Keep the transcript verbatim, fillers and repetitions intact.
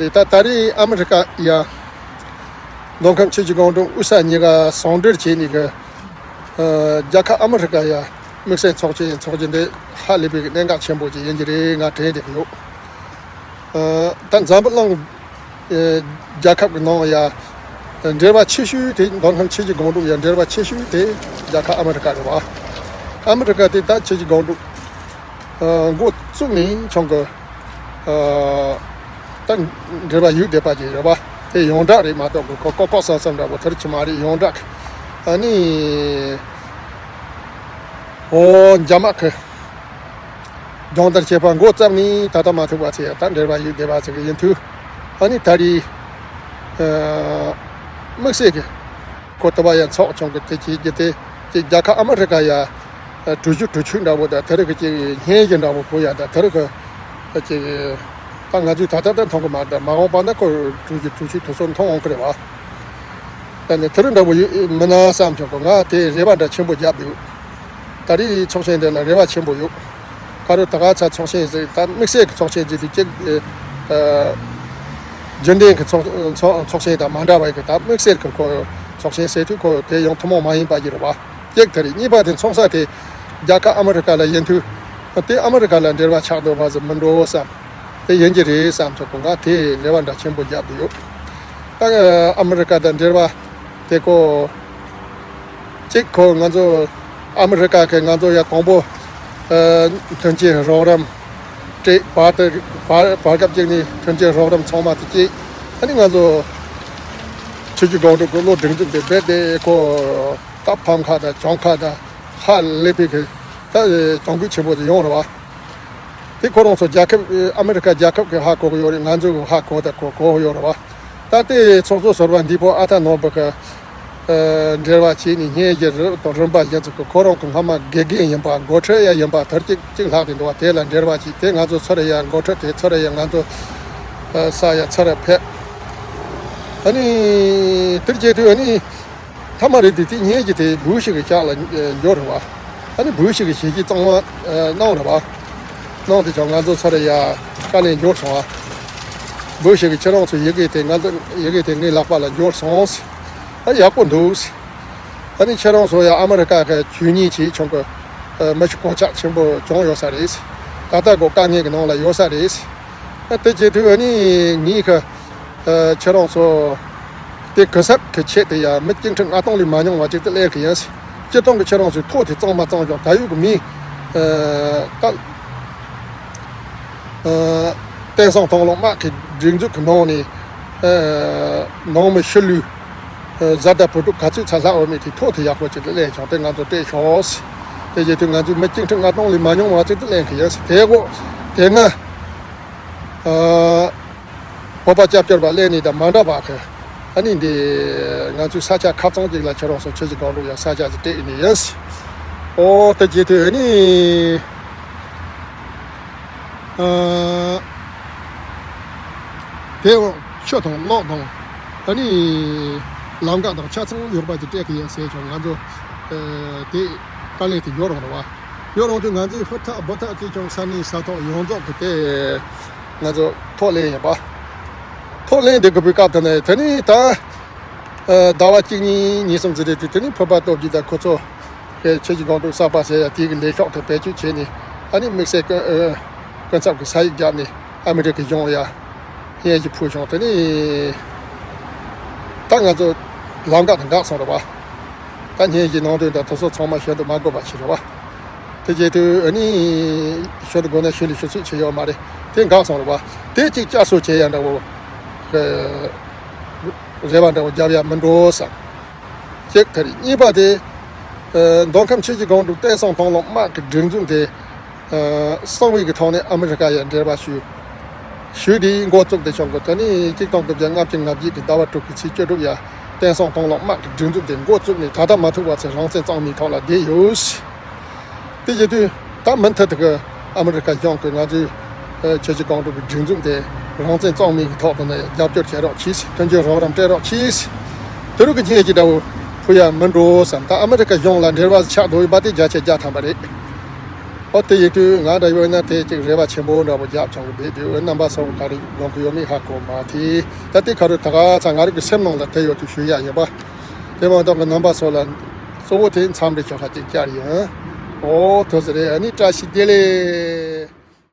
རེད། ད་ད་རེས་ཨ་མི་རི་ཀ་ཡ་མདོ་ཁམས་ཆུ་བཞི་སྒང་དྲུག་དབུས་ས་གཉིས་ཀ་ཟུང་འབྲེལ་བྱས་ནས་གི་ཨ་རྒྱལ་ཁབ་ཨ་མི་རི་ཀ་ཡ་དམིགས་བསལ་ཚོགས་ཆེན་འཚོགས་རྒྱུ་འདི་ཧ་ལས་པའི་གནད་འགག་ཆེན་པོ་ཅིག་ཡིན་གྱི་རེད། ང་དྲན་བསྡད་ཀྱི་ཡོད། ཨ་ད་འཛམ་བུ་གླིང་ཨ་རྒྱལ་ཁབ་ཀྱི་ནང་ཡ་འབྲེལ་བ་ཆེ་ཤོས་དེ་མདོ་ཁམས་ཆུ་བཞི་སྒང་དྲུག་ཡ་འབྲེལ་བ་ཆེ་ཤོས་དེ་རྒྱལ་ཁབ་ཨ་མི་རི་ཀ་རེད་བ། ཨ་མི་རི་ཀ་དེ་ད་ཆུ་བཞི་སྒང་དྲུག་ཨ་འགོ་བཙུགས་ནས་བྱུང་གི། ཨ་ད་འབྲེལ་བ་ཡོད་བསྡད་པ་ཅིག་རེད་བ། དེ་ཡོངས་གྲགས་རེད་མ་གཏོགས་གི་ཁོ་ལྐོག་ལྐོག་ཟ་ཟ་འདྲ་པོ་དེར་ཅིག་མ་རེད། ཡོངས་གྲགས་གི་ཨ་ནི་ཨོ་རྒྱ་དམག་གི་སྦྱོང་བརྡར་བྱེད་པ་འགོ་བརྩམས་ནས་ད་ལྟ་མ་ཐུག་པ་ཚེ་ད་འབྲེལ་བ་ཡོད་བསྡད་པ་ཅིག་ཡིན་དུས། ཨ་ནི་ད་རེས་ཨ་དམིགས་བསལ་གི་ཁོ་ལྟ་བ་ཡང་ཚོགས་ཆུང་གི་དེ་བྱེད་རྒྱུ་དེ་ཅིག་རྒྱལ་ཁབ་ཨ་མི་རི་ཀ་ཡ་གྲུ་བཞི་གྲུ་ཆུ་འདྲ་པོ་དང་དེ་རིགས་ཀྱི་ཅིག་སྙན་ཞུ་འདྲ་པོ་ཕུལ་ཡ་དང་དེ་རིགས་ཀྱི་ཅིག་ད་ང་ཚོས་ད་ལྟ་ད་མཐོང་གི་མ་རེད། མ་འོངས་པ་ན་ཁོ་གྲུ་བཞི་གྲུ་ཆུ་དེ་ཚོ་མཐོང་འོང་གི་རེད་བ། ད་ནི་དེ་རིགས་འདྲ་པོ་ཡོད་མིན་ན་བསམ་བྱུང་གི། ང་དེ་རེ་བ་འདྲ་ཆེན་པོ་བརྒྱབ་འདུག་ད་རེས་ཚོགས་ཆེན་དེ་ལ་རེ་བ་ཆེན་པོ་ཡོད། ག་རེ་ད་ག་ཚ་ཚོགས་ཆེན་ཟེར་ད་དམིགས་བསལ་གྱི་ཚོགས་ཆེན་ཟེར་དུས་གཅིག་ཨ་རྒྱུན་ལྡན་གྱི་ཚོགས་ཚོགས་ཚོགས་ཆེན་དང་མ་འདྲ་བ་གི་ད་དམིགས་བསལ་གྱི་ཁོ་ཚོགས་ཆེན་ཟེར་དུས་ཁོ་དེ་ཡང་ཐུན་མོང་མ་ཡིན་པ་ཅིག་རེད་བ། གཅིག་དེ་རེད། གཉིས་པ་དེ་འཚོགས་ས་དེ་རྒྱལ་ཁབ་ཨ་མི་རི་ཀ་ལ་ཡིན་དུས་དེ་ཨ་མི་རི་ཀ་ལ་འབྲེལ་བ་ཆགས་འདུག་བ་ཟེར་མི་འགྲོ་བསམ། དེ་ཡིན་གྱི་རེད་བསམ་ཐུབ་གི། ང་དེ་རེ་བ་འདྲ་ཆེན་པོ་བརྒྱབ་འདུག་ཡོད། ད་ཨ་མི་རི་ཀ་དང་འབྲེལ་བ་དེ་ཁོ་གཅིག་ཁོ་ང་ཚོ་ཨ་མི་རི་ཀ་གི་ང་ཚོ་ཡ་དང་པོ་ཨ་མཐུན་རྐྱེན་རོགས་རམ་སྤྲད་བར་དུ་བར་བར་སྐབས་གཅིག་ནས་མཐུན་རྐྱེན་རོགས་རམ་ཚང་མ་དེ་སྐྱེས། ཨ་ནི་ང་ཚོ་ཆུ་བཞི་སྒང་དྲུག་གི་བློ་སྒྲིག་འཛུགས་དེ་རྦད་དེ་ཁོ་ད་ཕམ་ཁ་དང་གྱོང་ཁ་དང་ཧ་ལས་པའི་གི་ད་གྱོང་གུད་ཆེན་པོ་དེ་ཡོང་རེད་བ། དེ་ཁོ་རང་ཚོ་རྒྱལ་ཁབ་ཨ་མི་རི་ཀ་རྒྱལ་ཁབ་ཀྱི་ཧ་གོ་གི་ཡོད་རེད། ང་ཚོ་གི་ཧ་གོ་དང་གོ་གོ་ཡོད་རེད་བ། ད་ལྟའི་ཚོགས་གཙོ་ཟུར་པ་འདི་པོ་ཨ་ཐ་ནོར་བུ་གི་ཨ་འབྲེལ་བ་བྱས་ནས་སྙན་ཞུ་རིམ་དང་རིམ་པ་བཞིན་ཚོ་གི་ཁོ་རང་གི་སྔ་མ་དགེ་རྒན་ཡིན་པ་འགོ་ཁྲིད་ཡ་ཡིན་པ་དར་གཅིག་གཅིག་ལྷག་དེ་འདུག་བ། དེ་ལ་འབྲེལ་བ་བྱས་དེ་ང་ཚོ་ཚུར་ཡ་འགོ་ཁྲིད་དེ་ཚུར་ཡ་ང་ཚོ་ཨ་ས་ཡ་ཚུར་ཕེབས། ཨ་ནི་དེར་བྱེད་དུས་ཨ་ནི། མཐའ་མ་རེད་དེ་དེ་སྙན་གྱི་དེ་བུ་ཞིག་གི་ཞག་ལ་འབྱོར་རེད་བ། ཨ་ནི་བུ་ཞིག་གི་ཞལ་གྱིས་གཙང་མ་གནང་རེད་བ། གནང་དེ་ཆོག་ང་ཚོ་ཚོ་རེ་ཡ་དཀའ་ལས་འབྱོར་སོང་བ། བུ་ཞིག་གི་ཁྱེད་རང་ཚོ་ཡི་གེ་དེ་ང་ཚོ་ཡི་གེ་དེ་ངའི་ལག་པ་ལ་འབྱོར་སོང་། ཨ་ཡག་པོ་འདུག་ཨ་ནི་ཁྱེད་རང་ཚོ་ཡ་ཨ་མི་རི་ཀ་གི་ཇུས་ཉེས་བྱས་ཆོག་གི། མི་ཞིག་གོད་ཆག་ཆེན་པོ་བྱུང་ཡོད་ས་རེད། ད་ལྟ་གོ་དཀའ་ངལ་གྱི་ནང་ལ་ཡོད་ས་རེད། ཨ་དེ་བྱེད་དུས་ཨ་ནི་ངའི་གི་ཁྱེད་རང་ཚོ། དེ་གུན་གསབ་གི་ཆེད་དུ་ཡང་མི་བཅུ་ཁྲི་ལྔ་སྟོང་ལས་མ་ཉུང་བ་ཅིག་ཏུ་ལེན་གི་ཡིན། སྤྱིར་བཏང་གི་ཁྱེད་རང་ཚོའི་ཐོ་དེ་གཙང་མ་གཙང་ཀྱང་ད་ཡོད་གི་མི། ད་བསྟན་སྲུང་དང་བླངས་དམག་གི་སྒྲིག་འཛུགས་ཀྱི་ནང་ནས་ནང་མི་ཕྱི་ལུས་བཟའ་ཟླ་བུ་ཕྲུག་ག་ཚོད་ཚ་ལྷག་འོས་མེད་དེ་ཐོ་དེ་ཡག་པོ་ཅིག་ཏུ་ལེན་བྱུང་སྟེ་ང་ཚོ་སྤྲད་ཤོག་དེ་བྱེད་དུས་ང་ཚོས་མི་བཅུ་ཁྲི་ལྔ་སྟོང་ལས་མ་ཉུང་བ་ཅིག་ཏུ་ལེན་གི་ཡིན། དེ་གོ་དེ་སྔ། བོད་པ་སྐྱབས་བཅོལ་བ་ལེན་ནི་དང་མ་འདྲ་བ་གི། ཨ་ནི་འདི་ང་ཚོའི་ས་ཆ་ཁག་ཚང་གཅིག་ལ་ཁྱེད་རང་ཚོ་ཆུ་བཞི་སྒང་དྲུག་ཡ་ས་ཆ་ཅིག་སྤྲད་ནི་ཡིན། ཨོ་དེ་བྱེད་དུས་ཨ་ནི། དེ་ཆུ་དང་གློག་དང་ཨ་ནི་ལམ་ཀ་དང་ཆ་ཚང་ཡོད་པ་ཅིག་སྤྲད་གི་ཡིན་ཟེར་ཀྱང་ང་ཚོ་དེ་དཀའ་ལས་དེ་ཡོད་རུང་རེད་བ། ཡོད་རུང་དུས་ང་ཚོའི་ཧུར་ཐག་འབད་ཐག་གིས་ཀྱང་ས་གནས་ས་ཐོག་ཡོངས་རྫོགས་ཀྱི་དེ། ང་ཚོ་ཐོ་ལེན་ཡིན་པ། ཐོ་ལེན་དེ་དགོས་པའི་སྐབས་དེ་ནས་དེ་ནས་ད། ཟླ་བ་གཅིག་གཉིས་གཉིས་གསུམ་ཙམ་རེད་དུས་དེ་ནས་བོད་པ་སྟོབས་རྒྱས་དང་ཁོ་ཚོ་གི་ཆུ་བཞི་སྒང་དྲུག་གསར་པ་ཟེར་ཡ་དེའི་གི་ལས་ཤོག་དེ་བེད་སྤྱོད་བྱས་ནས་ཨ་ནི་དམིགས་བསལ་ཀུན་ཀུན་ཚབ་ཀྱི་ས་ཡིག་བརྒྱབ་ནས་ཨ་མི་རི་ཀའི་གཞུང་ཡ་སྙན་ཞུ་ཕུལ་བྱུང་། དེ་ནས་ད་ང་ཚོ་ལམ་ཀ་དེ་འགག་སོང་རེད་བ། ད་སྙན་ཞུའི་ནང་དོན་དང་དེ་ཚོ་ཚང་མ་ཞུ་འདོད་མ་དགོས་པ་ཞིག་རེད་བ། དེ་བྱེད་དུས་ཨ་ནི་ཞུ་འདོད་དགོས་ན་ཞུ་ལས་ཞུ་ཚོད་བྱེད་ཡོད་མ་རེད། དེ་འགག་སོང་རེད་བ། དེ་གཅིག་བསྐྱར་གསོ་བྱེད་ཡ་འདྲ་བོ། རེ་བ་འདྲ་བོ་རྒྱབ་ཡ་མི་འགྲོ་བསམ། གཅིག་དེ་རེད། གཉིས་པ་དེ། མདོ་ཁམས་ཆུ་བཞི་སྒང་དྲུག་བསྟན་སྲུང་དང་བླངས་དམག་གི་སྒྲིག་འཛུགས་དེ། གསང་བའི་གི་ཐོག་ནས་ཨ་མི་རི་ཀ་ཡ་འབྲེལ་བ་ཞུ། ཞུས་དེའི་འགོ་བཙུགས་ཏེ་བྱུང་གི། དེ་ནས་གཅིག་སྟོང་དགུ་བརྒྱ་ལྔ་བཅུ་ང་བརྒྱད་ཀྱི་ཟླ་བ་དྲུག་གི་ཚེས་བཅུ་དྲུག་ཡ་བསྟན་སྲུང་དང་བླངས་དམག་གི་སྒྲིག་འཛུགས་དེ་འགོ་བཙུགས་ནས་ད་ལྟ་མ་ཐུག་བར་ཚེ་རང་བཙན་གཙང་མའི་ཐོག་ལ་བསྡད་ཡོད། དེ་བྱེད་དུས་ད་མུ་མཐུད་དུ་གི་ཨ་མི་རི་ཀ་གཞུང་གིས་ང་ཚོའི་ཆུ་བཞི་སྒང་དྲུག་གི་སྒྲིག་འཛུགས་དེ་རང་བཙན་གཙང་མའི་གི་ཐོག་ཏུ་ནས་རྒྱབ་སྐྱོར་བྱེད་རོགས་གྱིས། མཐུན་འགྱུར་རོགས་རམ་སྤྲད་རོགས་གྱིས། དེ་རུ་གི་སྙན་ཞུ་འདྲ་བོ་ཕུལ་ཡ་མི་འགྲོ་བསམ། ད་ཨ་མི་རི་ཀ་གཞུང་ལ་འབྲེལ་བ་ཆགས་འགྲོ་ཡོད་པ་དེ་བརྒྱ་ཆ་བརྒྱ་ཐམ་པ་རེད། ཨོ་དེ་ཡིན་དུས་ང་འདྲ་ཡོད་ན་དེ་ཅིག་རེ་བ་ཆེན་པོ་འདྲ་པོ་རྒྱབ་བྱུང་གི་འདུག་དུས་རྣམ་པ་ཚོ་ག་རེ་དགོངས་ཀྱི་ཡོད་མེད་ཧ་གོ་མ་ཐལ། ད་དེ་ག་རེ་ད་ག་ཚ་ང་རང་གི་སེམས་ནང་ལ་དེ་ཡོད་དུས་ཞུ་ཡ་ཡིན་པ། དེ་མ་གཏོགས་ཀྱི་རྣམ་པ་ཚོ་ལ་གཙོ་བོ་དེ་འཚམས་འདྲི་ཞུ་ཧ་ཅིག་བསྐྱར་ཡིན། ཨོ་ཐུགས་རྗེ་ཆེ། ཨ་ནི་བཀྲ་ཤིས་བདེ་ལེགས།